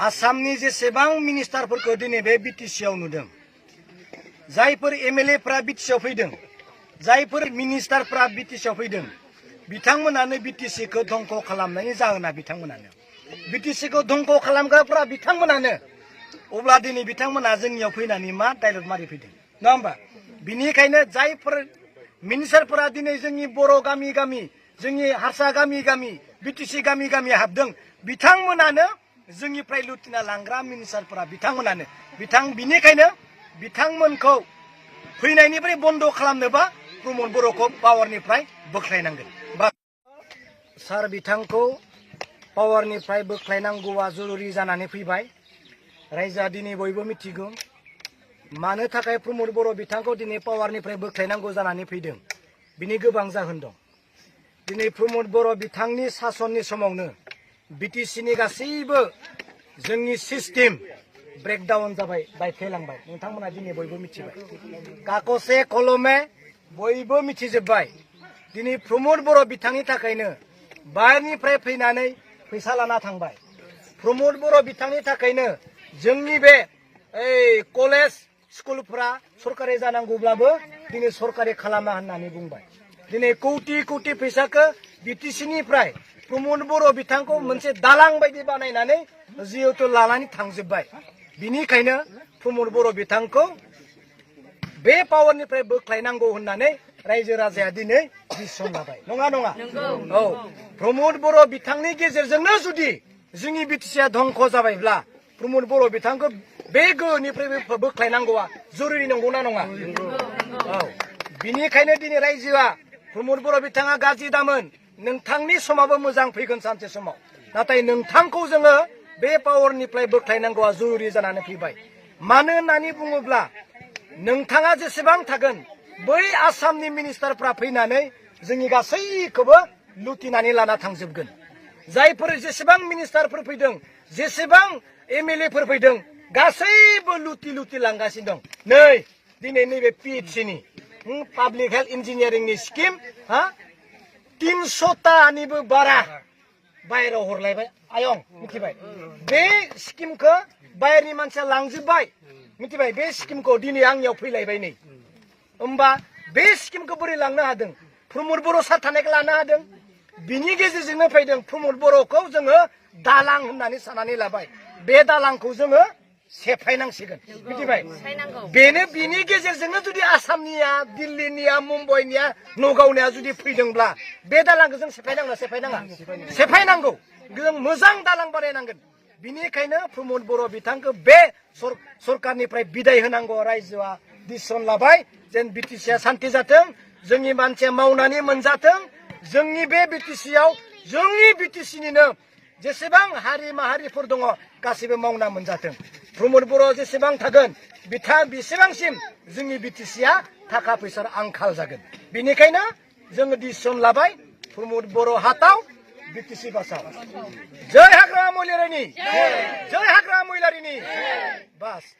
आसामनि जेसेबां मिनिस्टारफोरखौ दिनै बे बिटिसिआव नुदों, जायफोर एमएलएफ्रा बिटिसिआव फैदों, जायफोर मिनिस्टारफ्रा बिटिसिआव फैदों, बिथांमोनानो बिटिसिखौ धंख खालामनायनि जाहोना बिथांमोनानो, बिटिसिखौ धंख खालामग्राफ्रा बिथांमोनानो। अब्ला दिनै बिथांमोना जोंनियाव फैनानै मा डायलग मारि फैदों, नङा होमबा? बिनिखायनो जायफोर मिनिस्टारफोरा दिनै जोंनि बर' गामि गामि, जोंनि हारसा गामि गामि, बिटिसि गामि गामि हाबदों, बिथांमोनानो जोंनिफ्राय लुटिना लांग्रा मिनिस्टारफोरा बिथांमोनानो। बिनिखायनो बिथांमोनखौ फैनायनिफ्राय बन्द खालामनोबा प्रमद बर'खौ पावारनिफ्राय बोख्लायनांगोन। सार बिथांखौ पावारनिफ्राय बोख्लायनांगौआ जरुरी जानानै फैबाय। रायजोआ दिनै बयबो मिथिगौ मानो थाखाय प्रमद बर' बिथांखौ दिनै पावारनिफ्राय बोख्लायनांगौ जानानै फैदों। बिनि गोबां जाहोन दं। दिनै प्रमद बर' बिथांनि सासननि समावनो बिटिसिनि गासैबो जोंनि सिस्टेम ब्रेकडाउन जाबाय, बायफ्लेलांबाय। नोंथांमोना दिनै बयबो मिथिबाय, कागजे कलमे बयबो मिथिजोब्बाय। दिनै प्रमद बर' बिथांनि थाखायनो बाहेरनिफ्राय फैनानै फैसा लाना थांबाय। प्रमद बर' बिथांनि थाखायनो जोंनि बे कलेज स्कुलफ्रा सरकारि जानांगौब्लाबो दिनै सरकारि खालामा होननानै बुंबाय। दिनै कौटि कौटि फैसाखौ बिटिसिनिफ्राय प्रमद बर' बिथांखौ मोनसे दालां बायदि बानायनानै जिहेतु लानानै थांजोब्बाय। बिनिखायनो प्रमद बर' बिथांखौ बे पावारनिफ्राय बोख्लायनांगौ होननानै रायजो राजाया दिनै डिसिसन लाबाय, नङा नङा? औ, प्रमद बर' बिथांनि गेजेरजोंनो जुदि जोंनि बिटिसिआ धंख जाबायब्ला प्रमद बर' बिथांखौ बे गोहोनिफ्राय बोख्लायनांगौआ जरुरी नंगौना नङा? औ, बिनिखायनो दिनै रायजोआ प्रमद बर' बिथाङा गाज्रि दामोन, नोंथांनि समाबो मोजां फैगोन सानसे समाव, नाथाय नोंथांखौ जोङो बे पावारनिफ्राय बोख्लायनांगौआ जरुरी जानानै फैबाय। मानो होननानै बुङोब्ला नोंथाङा जेसेबां थागोन बै आसामनि मिनिस्टारफ्रा फैनानै जोंनि गासैखौबो लुटिनानै लाना थांजोबगोन। जायफोर जेसेबां मिनिस्टारफोर फैदों, जेसेबां एमएलएफोर फैदों, गासैबो लुटि लुटि लांगासिनो दं। नै दिनै नैबे पिएचसिनि पाब्लिक हेल्थ इन्जिनियारिंनि स्किम 300टानिबो बारा बाहेराव हरलायबाय। आयं मिथिबाय, बे स्किमखौ बाहेरनि मानसिया लांजोब्बाय, मिथिबाय? बे स्किमखौ दिनै आंनियाव फैलायबाय नै। होमबा बे स्किमखौ बोरै लांनो हादों? प्रमद बर' सार थानायखौ लानो हादों। बिनि गेजेरजोंनो फैदों। प्रमद बर'खौ जोङो दालां होननानै साननानै लाबाय। बे दालांखौ जोङो सेफायनांसिगोन, मिथिबाय? बेनो बिनि गेजेरजोंनो जुदि आसामनिया, दिल्लीनिया, मुम्बाइनिया, नगावनिया जुदि फैदोंब्ला बे दालांखौ जों सेफायनांगौ, सेफायनाङा? सेफायनांगौ। जों मोजां दालां बानायनांगोन। बिनिखायनो प्रमद बर' बिथांखौ बे सरकारनिफ्राय बिदाय होनांगौ रायजोआ डिसिसन लाबाय। जेन बिटिसिआ सान्ति जाथों, जोंनि मानसिया मावनानै मोनजाथों। जोंनि बे बिटिसिआव जोंनि बिटिसिनिनो जेसेबां हारि माहारिफोर दङ गासैबो मावना मोनजाथों। प्रमद बर' जेसेबां थागोन बेसेबांसिम जोंनि बिटिसिआ थाखा फैसा आंखाल जागोन। बिनिखायनो जोङो डिसिसन लाबाय, प्रमद बर' हाताव, बिटिसि बासाव। जय हाग्रामा महिलारिनि, जय हाग्रामा महिलारिनि। बास।